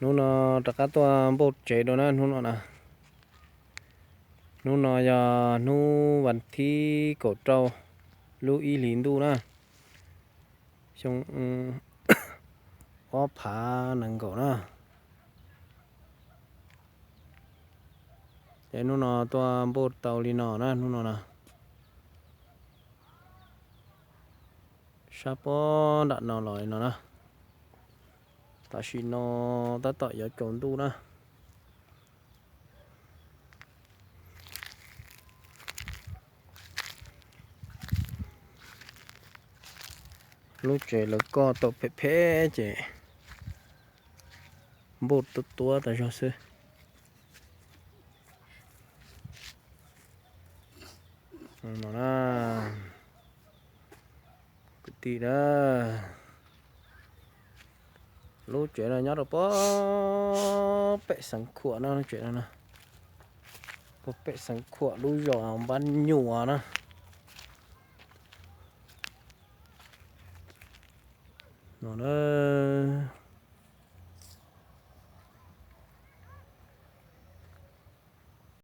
Hnub no rov qab tuaj npauj tsev dua na hnub no na. Hnub no yog hnub vas thib kaum rau lub ib hlis ntuj na, xyoo ob phav nees nkaum na. Ces hnub no tuaj npauj tau li no na hnub no na. Sab pob nram no los li no na. Tam sim no tab tom yuav tsaus ntuj na. Lub tsev lawv koj tau phem phem ces npauj tuab tuab tas zog xwb. Kwv tij na, lub tsev no nyob rau puag pem Xeev Khuam na, lub tsev no na, puag pem Xeev Khuam lub zos Npab Nyuam na. No na.